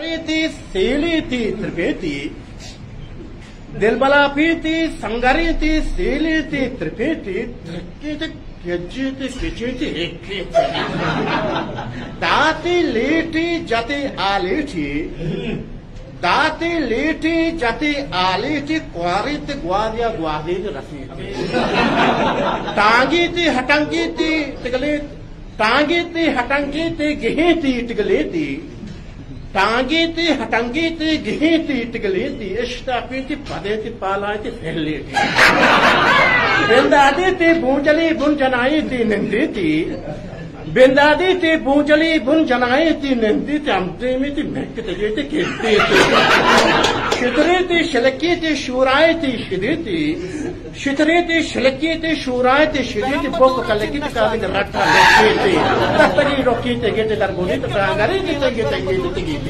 ریتی، سیلیتی، ترپیتی، دل بلاپیتی، سنگریتی، سیلیتی، ترپیتی، ترکیتی، گجیتی، کچیتی، ہکیتی۔ داتی لیٹی، جتی آلیٹی، داتی لیٹی، جتی آلیٹی، کوریتی، گوادیا، گوادی رسیتی۔ ٹانگیتی، ہٹنگیتی، تگلیتی، ٹانگیتی، ہٹنگیتی، گہیتی، ٹگلیتی۔ ٹانگیتی، ہٹنگیتی، گہیتی، ٹگلیتی، اشتاپیتی، پدیتی، پالایتی، پھلیتی۔ بندادیتی، بونجلی، بن جنایتی، نندیتی۔ بندادیتی، بونجلی، بن جنایتی، نندیتی، ہمدیمیتی، مہکتگیتی، کیتیتی۔ شتریتی، شلکیتی، شورایتی، شدیتی۔ شتریتی، شلکیتی، شورایتی، شدیتی، بوک کلکیتی، کاغذ رٹا لکیتی، تتگی رکیتی، گیتی درگونیتی، ترانگریتی، تنگی تنگیتی، تگیتی۔